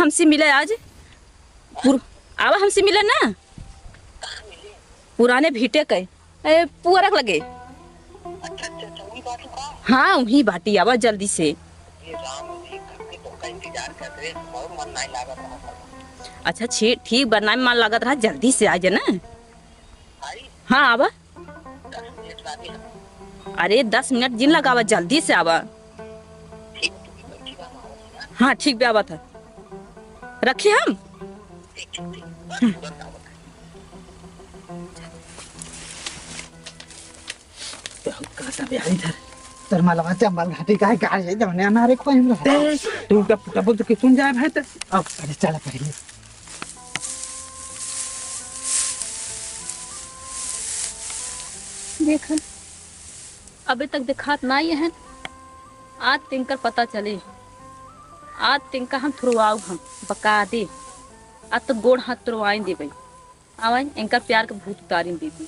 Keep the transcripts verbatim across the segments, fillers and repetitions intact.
हमसे मिले आज। पुर-, आवा हमसे मिले ना। पुराने भीटे के। ए, पुअरक लगे। हाँ, वही बाटी, आवा जल्दी से। अच्छा, छी-, ठीक बा, नाहीं मन लागत रहा, जल्दी से आ जाना। हाँ, आवा। अरे, दस मिनट जिन लगावा, जल्दी से आवा। हाँ, ठीक बे, आवत है। रखी हम? तो हम कहाँ से आए इधर? तोर मलवा चंबल घाटी का है, का है, जौने अनारे खोए में रहा। तू टप-, टप बोल तो कि सुन जाए भाई तो। अब अरे चला पहिले। देखन, अबे तक देखात नाई है। आज तिनकर पता चले, आज तिनका हम थुरवाऊ हम, बका दे। आज तो गोड़ हाथ तुड़वाई देबे। आवाई, इनकर प्यार के भूत उतारिन दीदी।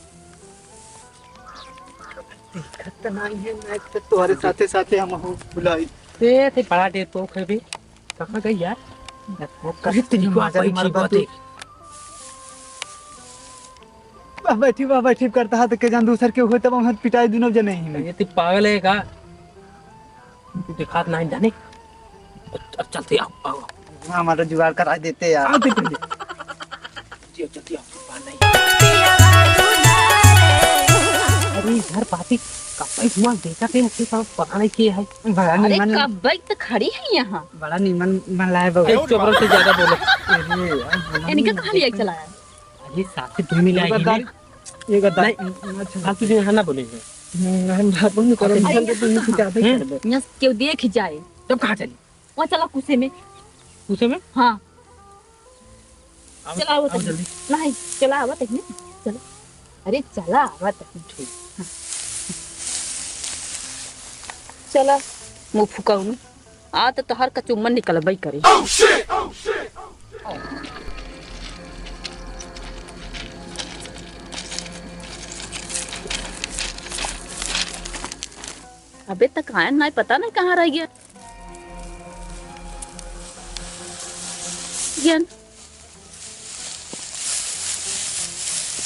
दिक्कत तो नहीं है, मैं तो तुम्हारे साथे साथे हम हो बुलाई। ते, ते बड़ा डरपोक है बे। कहाँ गई यार? डरपोक का कहीं तेरी माँ माँ जान बैठी मार बात बात है। वाह बैठी, वाह बैठी करता है तो के जान दूसर के हुए तब हम पिटाई दोनों जने ही में। ये ते पागल है का? तू दिखात नहीं जाने। अब चलते आओ, आओ। हाँ, हमारा जुगाड़ करा देते यार। आओ, दे पहले। जल्दी आओ, जल्दी आओ, बाहर नहीं। अरे, इधर पाती, कब तक हुआ, देखा थे, मुझे सब पता नहीं किए है। बड़ा अरे, निमन। कब तक खड़ी है यहाँ? बड़ा निमन मन लाए बबू। एक चोपड़ा से ज्यादा बोलो। अरे, यार, बोला इनका नहीं, कहाँ लिया देखो। चला है? अरे, साथ से दो मिला ये गद्दारी, ये गद्दारी। नहीं, अच्छा। फालतू चीज यहाँ ना बोले। हम्म, हम बात नहीं करो, अरे, हम तो तुम कुछ ज्यादा ही हम्म। कर दो। यहाँ से क्यों देख जाए? तब कहाँ चली? वहाँ चला कुसे में। कुसे में? हाँ। आओ, चला, आओ आओ तनी। जल्दी। नहीं, चला, आवा तनी। चला। अरे, चला, आवा तनी। ठीक। हाँ। चला, मुँह फुकाऊ में। आ तो तोहार कचुम्मन निकलबई करे। अबे तक आयन नाई, पता नहीं कहाँ रह गया। गया न।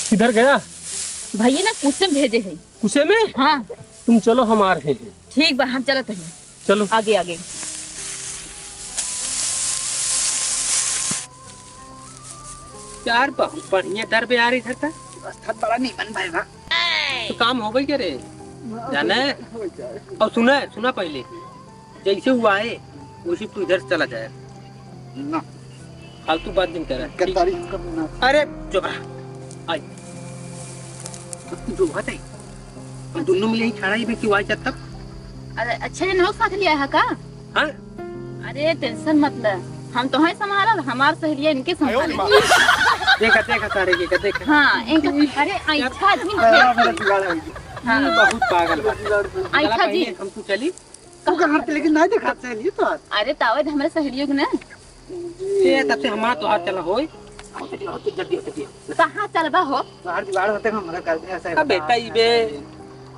किधर गया? भैया ना कुसे में भेजे है। कुसे में? हाँ। तुम चलो, हम आ रहे हैं। ठीक बा, हम चलत हैं। चलो। आगे, आगे। यार, बहुत बढ़िया दर बे आ रही था। व्यवस्था बड़ा नीमन भाई बा। तो काम हो गई क्या रे? हाँ, जाना है? हो जाए। और सुना, सुना पहले, जैसे हुआ है, उसी तू इधर से चला जाए। ना। फालतू बात नहीं कर रहा। गद्दारी हम करना। अरे, जो रहा। आई। अब तू जो बात है, हम दोनों मिले ही खड़ा ही बे क्यों आई जब तक? अरे, अच्छा, ये नौ साथ लिया है का? हाँ? अरे, tension मत ले, हम तो हैं संभालल, हमार सहेलिया इनके संभाले। देखा, देखा सारे के, देखा। हाँ, इनका, अरे, ऐठा आदमी हाँ, हमारा जुगाड़ है। हाँ। बहुत पागल बा। ऐठा जी। हम तू चली। तू कहाँ पे लेकिन नहीं देखा सहेली तो आज। अरे, तावद हमारे सहेलियों के ना। ये तब से हमारा तो हाथ चला होई। आओ, जल्दी आओ, जल्दी आओ, जल्दी आओ। कहाँ चलबा हो? बाहर जुगाड़ होते हैं, हमारा कर दे, ऐसा ही अब बेटा, बता। ई बे।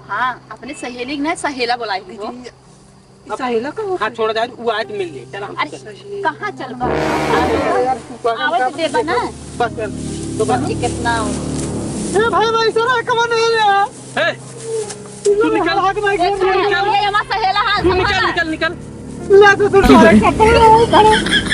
हाँ, अपने सहेली के ना सहेला बोलाई हो। जी, अब सहेला का हाँ, छोड़ जाए, वो आए तो मिल ले। चल, हम अरे, चल। कहाँ चलबा? अरे यार, तू पागल आवे का तो देबा ना। बस कर, तो बस। अरे, कितना हो? ए भाई, भाई, सारा कमान है यार। ए, तू निकल। हाथ में तू निकल। ये हमारा सहेला हाथ तू निकल, हमारा। निकल, निकल। ले तो तू सारे कपड़े हो, सारे।